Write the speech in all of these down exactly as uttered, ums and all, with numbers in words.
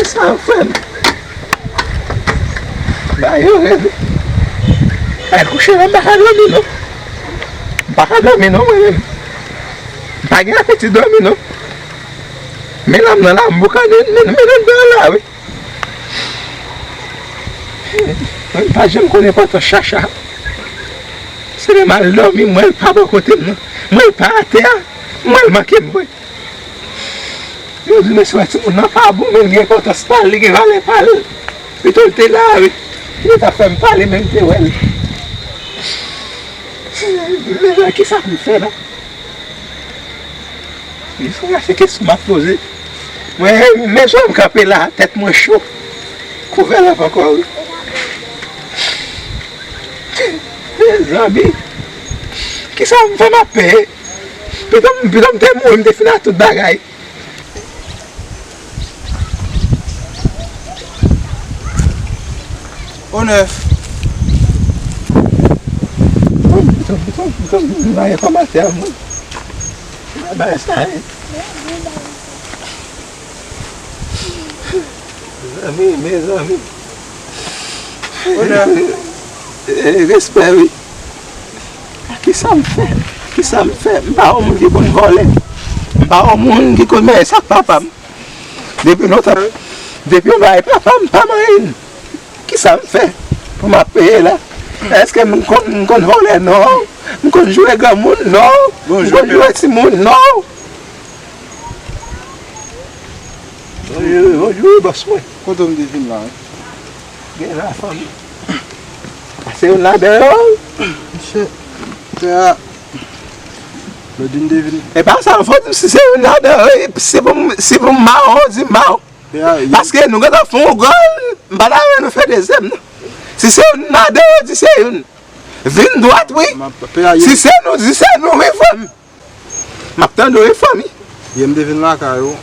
Sa frè m. Ba yo rèd. Ay kouche la, m pa ka dòmi non. M pa ka dòmi non mwen menm. M pa gen apeti dòmi non. Men lòm nan la, m boukannen, men, men nan dèyè la wi. Mwen m pa janm konn enpòtans chacha. Se lè m al dòmi, m wè l pa bò kote m nan. M wè l pa atè a, m wè l manke m vre. Yo di mesye wè timoun nan pa bon, men li gen enpòtans pa l, li gen valè pa l. Pito l te la wi. Li t ap fè m pale, men m te wè l. Mezanmi, kisa pou m fè la? Li fè se kesyon m ap poze. Mwen, mezanmi, m kanpe la, tèt mwen cho. Kouvè lòt ankò wi. Mezanmi, kisa m fè m ap peye? Pito m, pito m te mouri, m te fin ak tout bagay. Onè. Pito, pito, pito, m pa gen kòmantè mwen. Bagay sa, hein. Mezanmi, mezanmi. Onè. Eh, respè wi. Kisa m fè? Kisa m fè? M pa yon moun ki konn vòlè. M pa yon moun ki konn mèye sa k papa m. Depi lontan, depi yon bagay papa m pa manyen. Kisa m fè pou m ap peye la? Èske m konn, m konn vòlè? Non. M konn joure granmoun? Non. M konn joure timoun? Non. Bonjou, bonjou, bòs mwen. Kote w m te vin la, wi? Gen la fanmi. Se youn ladan yo. Misye, pè a, lòt jou m te vin. E pa sa, fò di m si se youn ladan yo, si pou m, si pou m mawon, di m mawon. Pè a, paske nou gentan fè yon gòl, m pa ta renmen nou fè dezyèm, non. Si se youn ladan yo, di se youn. Vin dwat, wi. Si se nou, di se nou, wi, frè m. M ap tande w, wi, fanmi. Yè m te vin lakay ou.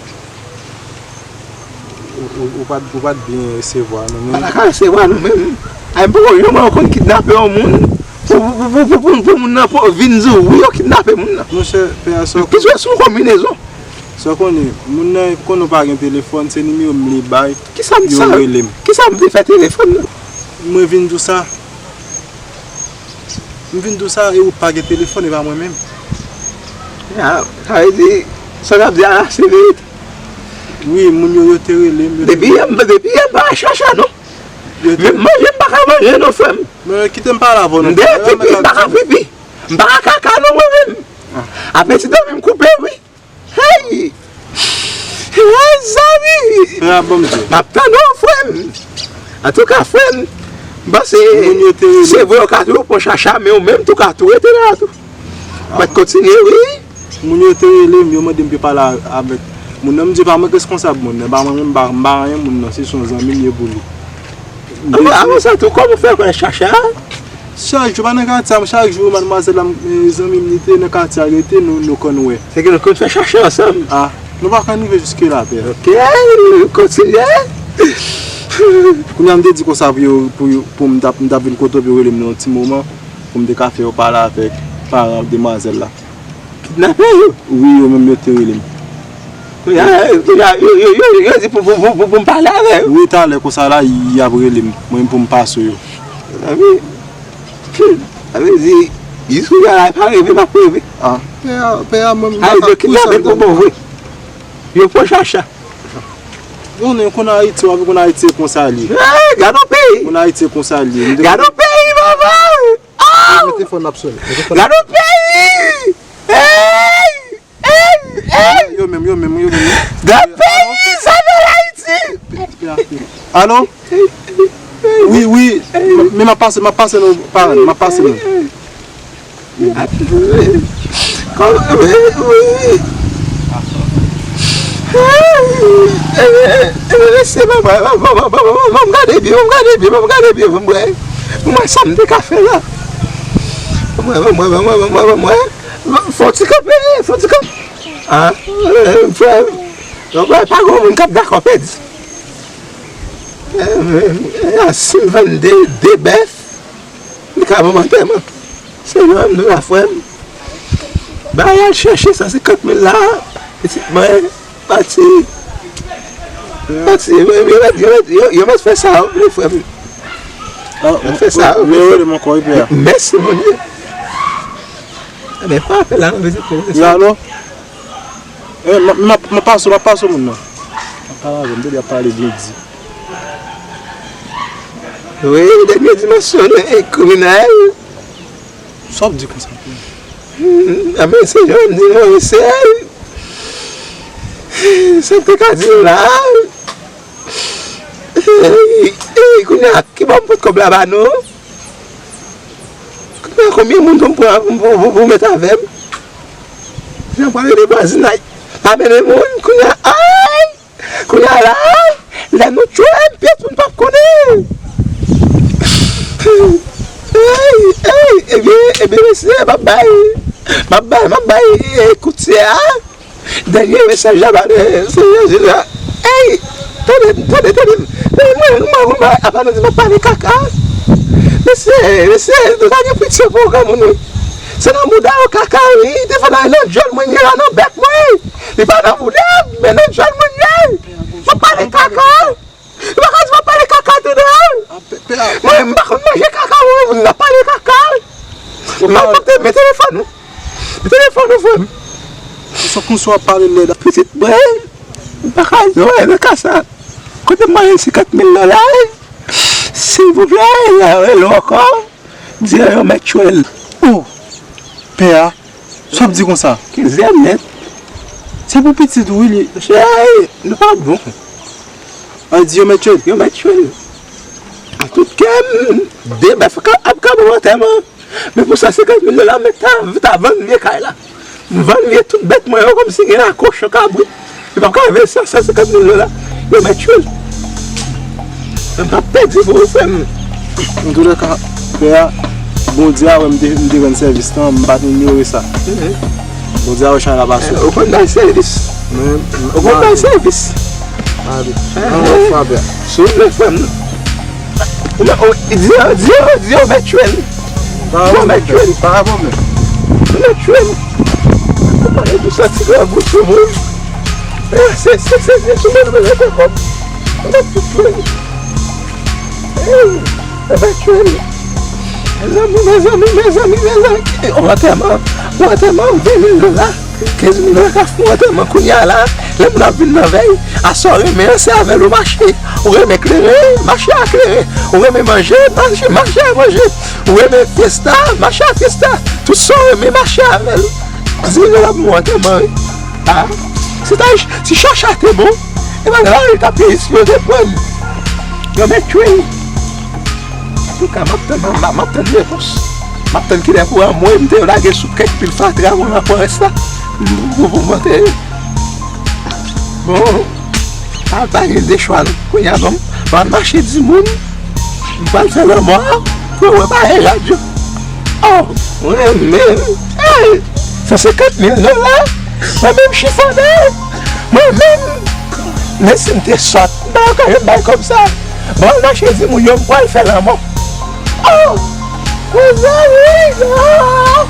Ou, ou, ou pa t, ou pa t byen resevwa nou menm. Pa t ka resevwa nou menm. Ay, m poko janm wè yo konn kidnape yon moun. Pou, pou, pou moun nan vin di w, wi, yo kidnape moun nan. Monchè, pè a, sa w konnen. Ki sou yon konbinezon. Sa w konnen, moun nan konnen w pa gen telefòn, se nimewo m li bay. Kisa m sa? Yo rele m. Kisa m te fè telefòn nan? Mwen vin di w sa. M vin di w sa, e ou pa gen telefòn, e pa mwen menm. A, sa vle di, sa w ap di a la, se verite. Wi, moun yo, yo te rele m, yo te... Depi yè, depi yè, m pa chacha, non. Menm manje, m pa ka manje, non, frè m. Men kite m pale avè w, non. M depipi, m pa ka pipi. M pa ka kaka, non, mwen menm. Apeti dòmi m koupe, wi. Hey! Mezanmi! Frè a, ban m di w. M ap tande w, frè m. Antouka, frè m, m panse se vre yo ka toujou pran chacha, men ou menm tou ka tou rete la tou. M ap kontinye, wi. Moun yo te rele m, yo mande m pou pale avèk moun nan. M di pa mwen k responsab moun nan, pa mwen menm, m pa, m pa anyen moun nan, se yon zanmi m ye pou li. Avan, avan sa tou, kòman w fè konnen chacha? Chak jou, pa nan katye a, chak jou, madmwazèl la, zanmi m, li te nan katye a, rete, nou, nou konn wè. Se ke nou konn fè chacha ansanm. A, nou pa konn rive jiske la, pè. Ok, kontinye. Kounye a, m te di konsa pou yo, pou yo, pou m t ap, m t ap vin kote w, pou yo rele m nan yon ti moman, pou m te ka fè yo pale avèk paran demwazèl la. Kidnape yo? Wi, yo menm yo te rele m. Kounye a, kounye a, yo, yo, yo, yo di pou, pou, pou, pou, pou m pale avè yo. Wi, talè konsa la, y ap rele m. Mwen pou m pase yo. Zanmi, sa vle di, jis kounye a la, pa reve, m ap reve. A, pè a, pè a, mwen, m pa ka kidnape pou bon vre. Yo pran chacha. Yo konnen, konnen Ayiti, w ap konnen Ayiti e konsa l ye. Gade yon peyi. Konnen Ayiti e konsa l ye. Gade yon peyi, papa. Mete fò n ap sonnen. Gade yon peyi! Hey! Hey! Hey! Yo menm, yo menm, yo menm. Gade peyi sa nan Ayiti! Alo? Wi, wi. Men m ap pase, m ap pase nou, paran, m ap pase nou. Wi, wi. Rete, ban m gade byen, ban m gade byen, ban m gade byen, ban m wè. Ban m wè sa m te ka fè la. Ban m wè, ban m wè, ban m wè, ban m wè, ban m wè. Fò ti kanpe, fò ti kanpe. A, frè m. Donk, pa gen moun k ap dakò pèdi. A, si m vann de, de bèf, li ka ban m antèman. Se nou menm nou la, frè m. Bay al chèche san senkant mil la, pitit mwen. Pati. Yo mèt, yo mèt, yo mèt, yo, yo mèt fè sa yo vle, frè m. Yo mèt fè sa yo vle. Mèsi, Bondye. Ebyen, pa apèl la non, pitit frè m. Alo? M ap pase w, m ap pase w moun nan. M ap pale avè m, tande ap pale byen di. Wi, dènye dimansyon, kriminèl. Sa w ap di konsa? Enben, se jan m di non, mesye. Sa m te ka di w la. Ey, ey, kounye a, ki bò m pot kòb la ba nou? Kounye a, konbyen moun pou m pran pou, pou, pou, pou met avè m? Kounye a, m pral rele vwazinay. Pa mennen moun, kounye a, ay! Kounye a la, lè nou tchwe, m pyès moun p ap konnen. Ey, ey, ebyen, ebyen, mesye, m ap bay, m ap bay, m ap bay, eh, koutye a. Dènye mesaj la ba de Senyè Jezi a. Ey! Tande m, tande, tande m. Mwen, mwen, mwen, mwen, apa nou di m ap pale kaka? Mesye, mesye, nou pa gen pitye pou granmoun, wi. Se nan mouda yo kaka, wi. Te fè nan, nan djòl mwen ye la, nan bèk mwen. Li pa nan mouda m, men nan djòl mwen ye. M ap pale kaka. Ou pa ka di m ap pale kaka tou non. Mwen, m pa konn manje kaka, mwen, m ap pale kaka. M ap, m ap, men telefòn ou. Men telefòn ou, frè m. Konsa w ap pale lèd. Pitit mwen, m pa ka jwe nan ka sa. Kote m manje senkant mil dola, silvouplè, lè yo rele w ankò. Di yo yo mèt tchwe l. Oh! Pè a, sa w ap di konsa? Kenz zè nèt. Se pou pitit ou, wi, li. Mesye, nou pa bon. A di yo mèt tchwe l? Yo mèt tchwe l. An tout kè m, de bèf ka, ap ka bon antèman. Men pou san senkant mil dola, m ta, ta vann vye kay la. M vann vye tout bèt mwen yo kòmsi gen la kochon kabrit. Li p ap ka veye san, san senkant mil dola. Yo mèt tchwe l. Mwen p ap pèdi pou ou, frè m. Antoulèka, pè a, Bondye a wè m te, m te rann sèvis lan, m pa t inyore sa. Bondye a wè chay la pase. Ou konn bay sèvis. Ou konn bay sèvis. Ann, ann, frè a. Souple, frè m. Ou mèt, ou, di yo, di yo, di yo mèt tchwe l. Di yo mèt tchwe l. Pa gen pwoblèm. Yo mèt tchwe l. Ou pale tou santi grangou sou moun. Eh, se, se, se, se sou moun mwen rete kòb. Yo mèt tchwe l. Ey, yo mèt tchwe l. Mezanmi, mezanmi, mezanmi, mezanmi. Yon antèman, yon antèman, ven mil dola. Kenz mil dola ka fè w antèman kounye a la. Lè moun ap vin nan vèy, a sa w renmen an, se avè l ou mache. Ou renmen kleren, mache a kleren. Ou renmen manje, mache, mache a manje. Ou renmen fyesta, mache a fyesta. Tout sa w renmen, mache avè l. Kenz mil dola pou w antèman, wi. A, si ta, si chacha te bon, e pa lari t ap ye isit yo te pran l. Yo mèt tchwe l. Antouka, m ap tann, m ap, m ap tann repons. M ap tann kilè pou anmwe m te lage sou kèk pil fatra pou m ap pran rès la. Pou, pou monte. Bon, pa, pa gen de chwa non. Kounye a, bon, m pral mache di moun m pral fè lanmò a. Pou yo pa e radyo. Oh, mwen menm. Hey! San senkant mil dola. Mwen menm chifonnen. Mwen menm. Men si m te sòt, m pa ka jwenn bagay kòb sa. Bon, m mache di moun yo m pral fè lanmò. Oh! Mezanmi, non!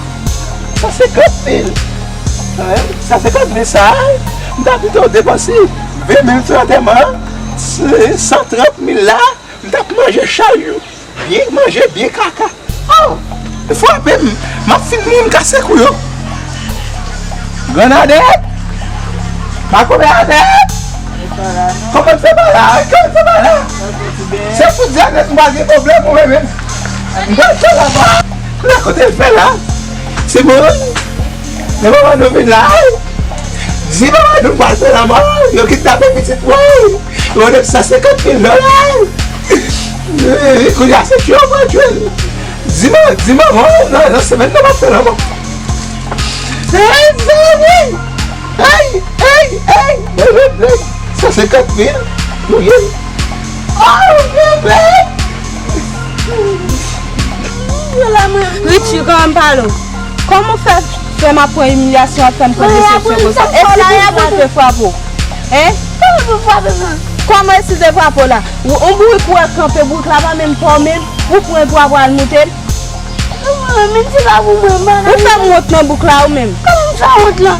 San senkant mil. San senkant mil sa, m ta pito depanse ven mil sou antèman an, san trant mil la, m t ap manje chak jou. Byen manje, byen kaka. Oh! Frape m, m ap fin moun kase kou yo. Grann Adèt! Makomè Adèt! Kòman n fè pa la? Kòman n fè pa la? Se pou di Adèt m pa gen pwoblèm ou menm. M pral fè la pa. Kote l fè la? Timoun, lè papa nou vin la, di papa nou pral fè lanmò, yo kidnape pitit mwen. Yo mande m san senkant mil dola. Kounye a se tchwe yo pral tchwe l. Di man, di manman w nan, nan semèn nan m ap fè lanmò. Mezanmi! Ay, ay, ay! Mezanmi! San senkant mil pou ye. Oh, bebe! Richie, kòman m pale w? Kòman w fè, fè m ap pran imilyasyon, ap fè m pran desepsyon konsa? E si Bourik la te frape w? Hein? Kòman pou frape mwen? Kòman e si te frape w la? Ou, yon bourik ou wè kanpe, bourik la pa menm pa w menm, ou pran pwa pral moute l. Mwen menm se pa pou mwen, m pa nan. Ou fè m wont nan bouk la, ou menm. Kòman m fè wont la?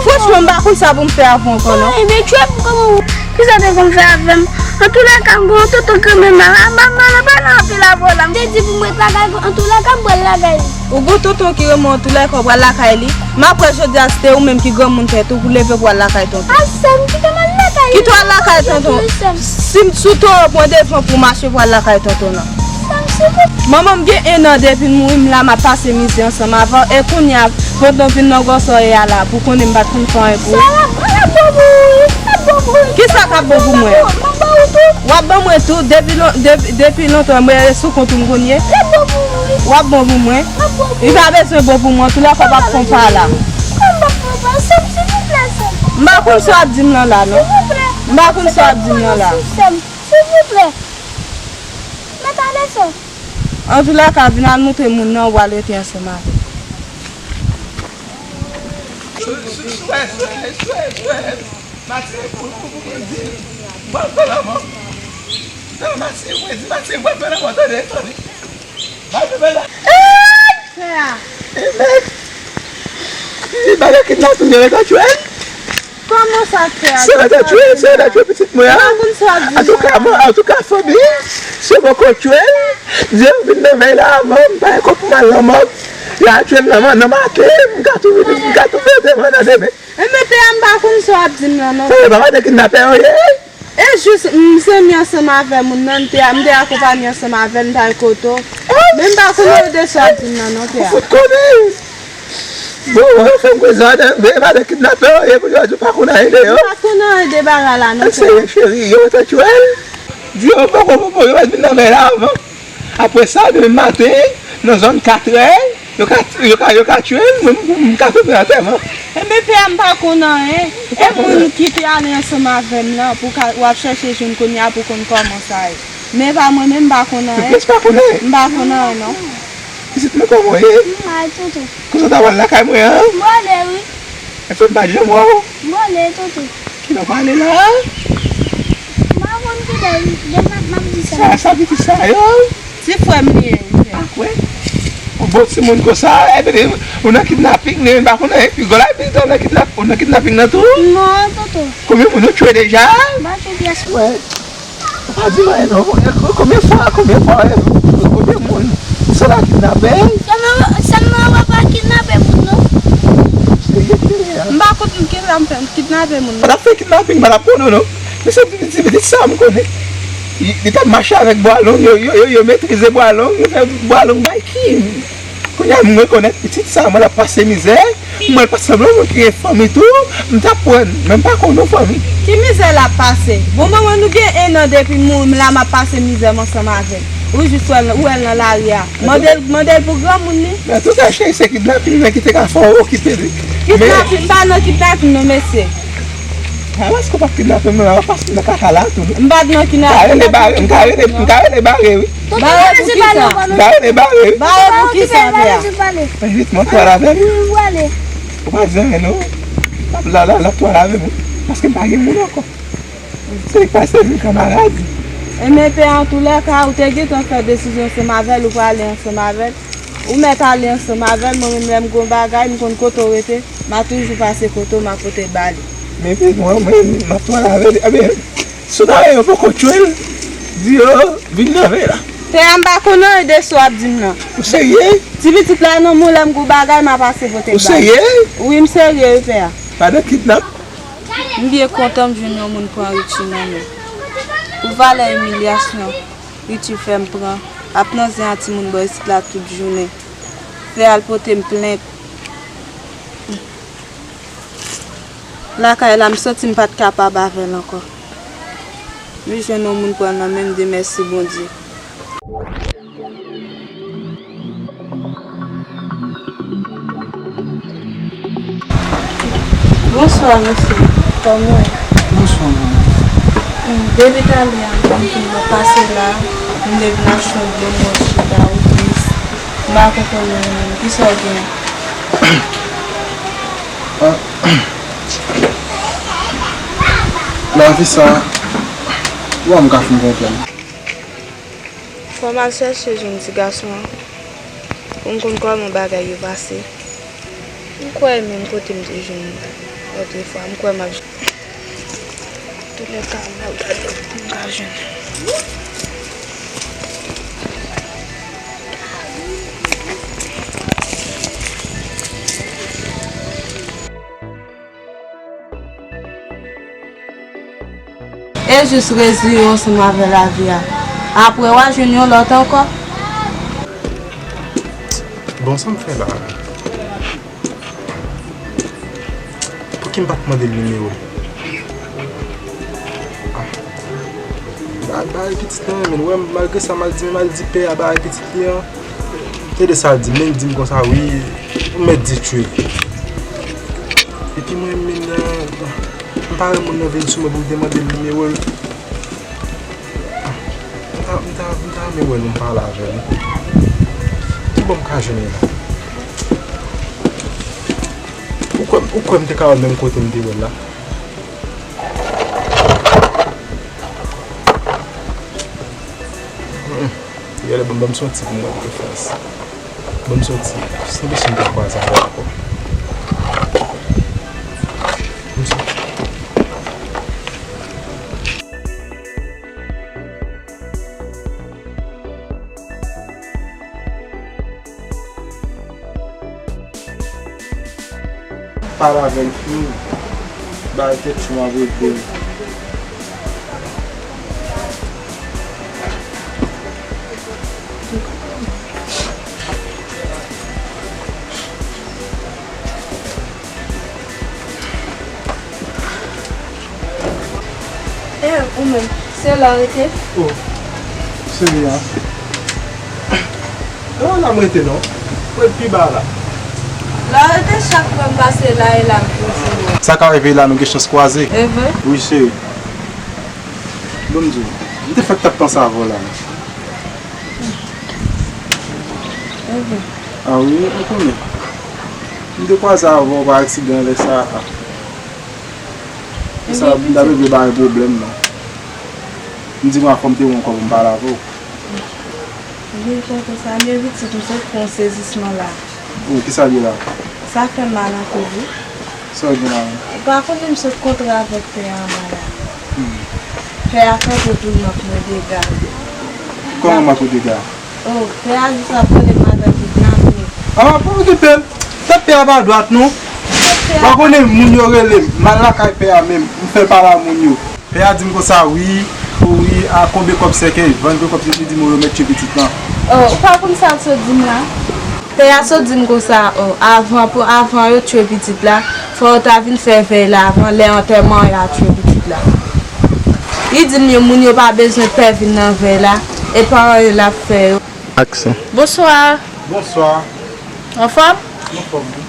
Fò Mwen m pa konn sa pou m fè avè w ankò non. Ebyen tchwèp kòman ou. Kisa w te konn fè avè m? Antoulèka m gen yon tonton ki renmen m la, m pa nan anpil avè w la. M te di pou m ret lakay ou, antoulèka m pral lakay li. Ou gen tonton ki renmen w, antoulèka w pral lakay li. M ap wè jodi a si te ou menm ki granmoun tèt ou pou leve pou al lakay tonton. A sè m, kite m al lakay li. Kite w al lakay tonton. Si m sou toro pran devan pou w mache pou al lakay tonton nan. Manman m gen en an depi l mouri, m la m ap pase mizè ansanm avè w, e kounye a, pandan w vin nan gwosè w ye a la, pou konnen m pa t konn fè anyen pou ou. Sa l ap, l ap bon pou ou wi, l ap bon pou ou wi. Kisa k ap bon pou mwen? M ap ba ou tou. W ap ban mwen tou, depi lon-, depi, depi lontan, mwen sou kont ou m konn ye. L ap bon pou ou wi. W ap bon pou mwen? L ap bon pou ou. Li pa bezwen bon pou mwen, antoulèka w p ap fè yon pa la. Kòman m p ap fè yon pa? Sè m, silvouplè, sè m. M pa konn sa w ap di m lan la non. Silvouplè. M pa konn sa w ap di m lan la. Sè m, silvouplè. Mèt ale sè. Antoulèka, vin al montre moun nan ou pral rete ansanm avè l. Swè, swè, swè, swè, swè. Matin pou, pou, pou, pou di. Mwen fè lanmò. Non, matin pou di, matin mwen fè lanmò, tande, tande. Matin fè la. Pè a. E mèt. Li bagay kidnaping yo mèt an tchwè l. Kòman sa fè a? Se mèt an tchwè l, se mèt an tchwè pitit mwen an. Mwen konn sa w ap di. Antouka, mwen, antouka, fanmi, se mwen k ap tchwe l. Dye vin nan vèy la avan m pa gen kòb pou m al nan mòg. Y a tchwe m nan, nan maten, m ka tou vini, m ka tou fè anterman nan demen. Enben, pè a, m pa konn sa w ap di m lan non. Sa vle pa madan kidnapè yo ye? E jis, m, se m ansanm avè moun nan, m te, m te akonpanye ansanm avè l, m t al kote w. Men m pa konn de sa w ap di m lan non, pè a. Ou fout konnen. Bon, yo fè m kwè sa, de, de, madan kidnapè yo ye, pou yo di w pa konn anyen de yo. M pa konn anyen de bagay la non, pè a. Seye cheri, yo te tchwe l. Di yo poko, poko, yo mèt vin nan vèy la avan. Apre sa, demen maten, nan zòn katrè, yo ka, yo ka, yo ka tchwe l, mwen, m, m ka fè antèman. Enben, pè a, m pa konn anyen. E moun ki te ale ansanm avè m lan, pou ka, w ap chèche jwenn kounye a pou konn kòman sa ye. Men pa mwen menm, m pa konn anyen. Ou pa konn anyen? M pa konn anyen, non. Pitit mwen, kòman w ye? M mal, tonton. Kote w ta pral lakay mwen an? M prale, wi. Èske m pa t janm wè w? M prale, tonton. Kilè w prale la? M pa konn kilè, wi. Demen m ap di sa. Sa, sa pitit sa yo? Ti frè m li ye, wi, pè. A kwè? Yon bon timoun konsa, epi ou nan kidnaping, li menm pa konn anyen. Pi gwo la, epi ou nan kidnap-, ou nan kidnaping nan tou? Non, tonton. Konbyen moun ou tchwe deja? M pa tchwe pyès moun. Wè. Ou pa di m anyen non. Konbyen fwa, konbyen fwa, konbyen moun? Se la kidnapè? Sèlman, sèlman w ap kidnape moun non. M pa konn ki la m fè kidnape moun non. Ou t ap fè kidnaping, m pa t ap konnen non. Men se ti pitit sa m konnen. Li, li t ap mache avèk bwa long, yo, yo, yo, yo metrize bwa long, yo fè bwa long bay Kim. Kounye a m rekonèt pitit sa, mwen l ap pase mizè, mwen l pa sanble yon moun ki gen fanmi tou, m t ap pran, men m pa konn yon fanmi. Ki mizè l ap pase? Bon, manman nou gen en an depi m mouri, m la m ap pase mizè m ansanm avè l. Ou jis wè l, ou wè l nan lari a. Mande l, mande l pou granmoun li. Men antouka, cheri, se kidnaping nan ki te ka fè w okipe li. Kidnaping, m pa nan kidnaping non, mesye. A, èske w p ap kidnape m nan, w ap pase nan kaka la tou. M pa t nan kidnaping. M ka rele bare, m ka rele, m ka rele bare, wi. Bare pou kisa? M ka rele bare, wi. Bare pou kisa, pè a? Vit, mwen pral avè m. Ou pa di anyen, non. L ap la, la, l ap pral avè m, wi. Paske m pa gen moun ankò. Se li k pase vin kanmarad. Enben, pè a, antoulèka, ou te gentan fè desizyon ansanm avè l, ou prale ansanm avè l. Ou mèt ale ansanm avè l, mwen menm lè m gon bagay, m konn kote w rete, m a toujou pase kote w, m a pote l ba li. Men pi, mwen, mwen, m ap pran avè li. Ebyen, si w ta wè yo poko tchwe l, di yo vin nan vèy la. Pè a, m pa konn anyen de sa w ap di m nan. Ou serye? Ti pitit la nan men w, lè m gon bagay, m a pase pote l ba li. Ou serye? Wi, m serye, wi, pè a. Madan kidnap. M byen kontan m jwenn yon moun pran Richie nan men. Pou valè imilyasyon Richie fè m pran, ap nan zen a timoun bò isit la tout jounen. Fè al pote m plent. Lakay la, m santi m pa t kapab avè l ankò. M jwenn yon moun pran nan men m, di mèsi Bondye. Bonswa, mesye. Kòman w ye? Bonswa, manman. Depi talè a, m konn ap pase la, m leve m ap chonje dlo, m wè w chita, ou tris. M pa konprann ou menm, kisa w gen? Ah. Lavi sa, ou pa m ka fè m konprann. Fò m al chèche jwenn ti gason an pou m konn kòman bagay yo pase. M kwè e menm kote m te jwenn li. Lòt fwa, m kwè m ap. Toulèka, m ap gade, m ka jwenn. E jis reziye w ansanm avè lavi a. Apre, w a jwenn yon lòt ankò. Bon, sa m fè la? Pouki m pa t mande l nimewo l? Ah. Ba, ba pitit lan, men, wè, malgre sa, m al di, m al di pè a, ba pitit li an. Tande sa l di m, men l di m konsa, wi, ou mèt di Tchwe. Epi mwen menm nan, m pa renmen moun nan vin sou mwen pou m te mande l nimewo l. M ta, m ta, m ta renmen wè l pou m pale avè l. Ki bò m ka jwenn li la? Ou kwè, ou kwè m te ka wè l menm kote m te wè l la? Genlè ban m, ban m soti pou m wè l te fè ansanm. Ban m soti. Sanble si m te kwaze avè l ankò. Ban m soti. Pale avè l fi, bay tèt chou m ap regle l. E ou menm, se la w rete? Oh, se li a. Non, la m rete non. Mwen pi ba la. La w rete, chak fwa m pase la e la m toujou wè. Sa ka rive la nou gen chans kwaze. Evre? Wi, cheri. Bon, m di w, m te fèk t ap panse avè w la. Evre? A wi, ou konnen. M te kwaze avè w pa aksidan lè sa a. Sa m ta vle ba yon pwoblèm non. M di mwen fò m te wè w ankò pou m pale avè w. Ebyen, tonton, sa m evite m sot pran sezisman la. Oh, kisa l ye la? Sa fè m mal anpil, wi. Sa w gen la menm? Ou pa konnen m sot kontre avèk pè a anba la. Hmm. Pè a kanpe pou l manke mwen dega. Kòman manke w dega? Oh, pè a jis ap rele madan kidnape. Ah, pa okipe l. Tèt pè a pa dwat non. Tèt pè a. Ou pa konnen moun yo rele m. M al lakay pè a menm. M fè pale a moun yo. Pè a di m konsa, wi, wi, a konbe kòb sèkèy, vann pou kòb sèkèy, li di m yo mèt tchwe pitit lan. Oh, ou pa konn sa l sot di m la? Pè a sot di m konsa, oh, avan pou, avan yo tchwe pitit la, fò yo ta vin fè vèy la avan, lè antèman an y a tchwe pitit la. Li di m yo, moun yo pa bezwen pè vin nan vèy la, e paran yo l ap fè yo. Aksyon. Bonswa. Bonswa. Anfòm? Anfòm wi.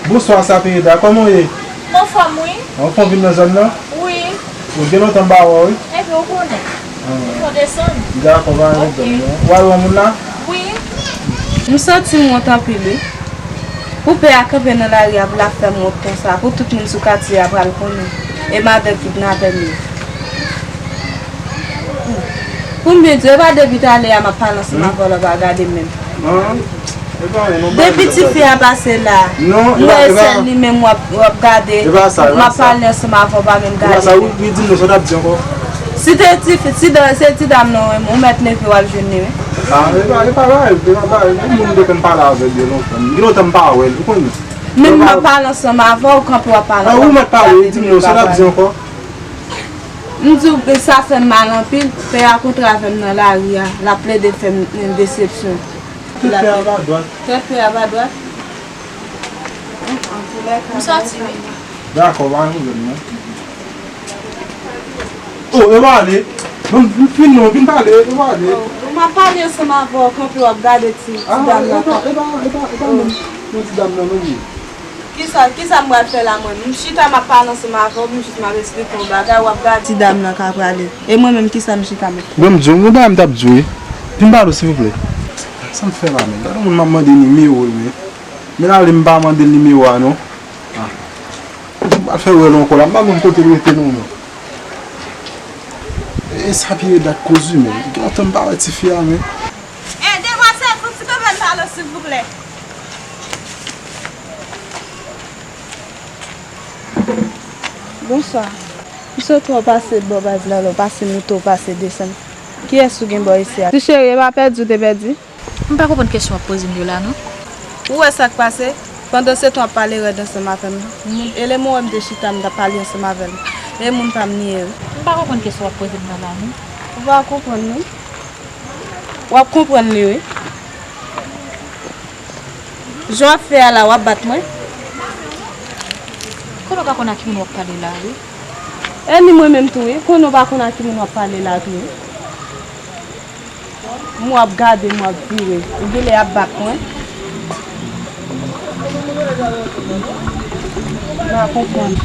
Bonswa Sapirida, kòman w ye? M anfòm wi. Anfòm vin nan zòn nan? Wi. Ou gen lontan m pa wè w wi. Enben ou konnen. Ah. Fò desann. Dakò, pa gen pwoblèm non. Ou al wè moun la? Wi. M santi m wont anpil wi. Pou pè a kanpe nan lari a pou l ap fè m wont konsa, pou tout moun sou katye a pral konnen. E madan kidnapè m ye. Pou m byen di w, e pa depi talè a m ap pale ansanm avè w la w pa gade m menm. Depi tifi a pase la, m wè e sèl li menm w ap, w ap gade, m ap pale ansanm avè w pa menm gade m. Wi, di m non, sa w t ap di ankò? Si te tifi, si dan, se ti dam nan w renmen, ou mèt leve w al jwenn li wi. Ah, e pa, e pa bagay, e pa bagay, e moun m te konn pale avè l byen lontan. Gen lontan m pa wè l, ou konnen. Menm m ap pale ansanm avè w, kanpe w ap pale ansanm avè w. Ah, ou mèt pale, di m non, sa w t ap di ankò? M di w sa fè m mal anpil, pè a kontre avè m nan lari a, l ap plede fè m desepsyon. Tèt pè a pa dwat. Tèt pè a pa dwat. M sòti wi. Dakò, pa gen pwoblèm non. Oh, e pa ale. Bon, m fin non, vin pale, e pa ale. Oh, m ap pale ansanm avè w, kanpe w ap gade ti, ti dam nan. Ah, e pa, e pa, e pa, e pa menm, menm ti dam nan menm. Kisa, kisa m pral fè la mwen? M chita m ap pale ansanm avè w, m jis m ap esplike w bagay, w ap gade ti dam nan ka prale. E mwen menm kisa m chita m ap fè? Bon, m di w, yon bagay m t ap di w wi. Vin pale w silvouplè. Sa m fè la menm? Gade yon moun m ap mande nimewo l men. Men la li m pa mande l nimewo a non. Ah. M pa fè wè l ankò la, m pa menm kote l rete non men. E sa pi e dat koz wi men. Gen lontan m pa wè tifi a men. Eh, demwazèl, fè ti kanpe m pale w silvouplè. Bonswa. M sot wè w pase bò baz la, lè w pase moute, w pase desann. Kiyès ou gen bò isi a? Ti cheri, e pa pèdi w te pèdi? M pa konprann kesyon w ap poze m yo la, non. Ou wè sa k pase? Pandan se tan w ap pale rèd ansanm avè m. E lè m wè m te chita, m t ap pale ansanm avè l. E moun pa m li ye, wi. M pa konprann kesyon w ap poze m nan la, non. Ou pa konprann, non. W ap konprann li, wi. Jan w ap fè a la, w ap bat mwen. Konnen w pa konn a ki moun w ap pale la, wi. E ni mwen menm tou, wi. Konnen w pa konn a ki moun w ap pale la, tou, wi. M w ap gade, m w ap vire. Ou genlè ap bat mwen. M pa konprann.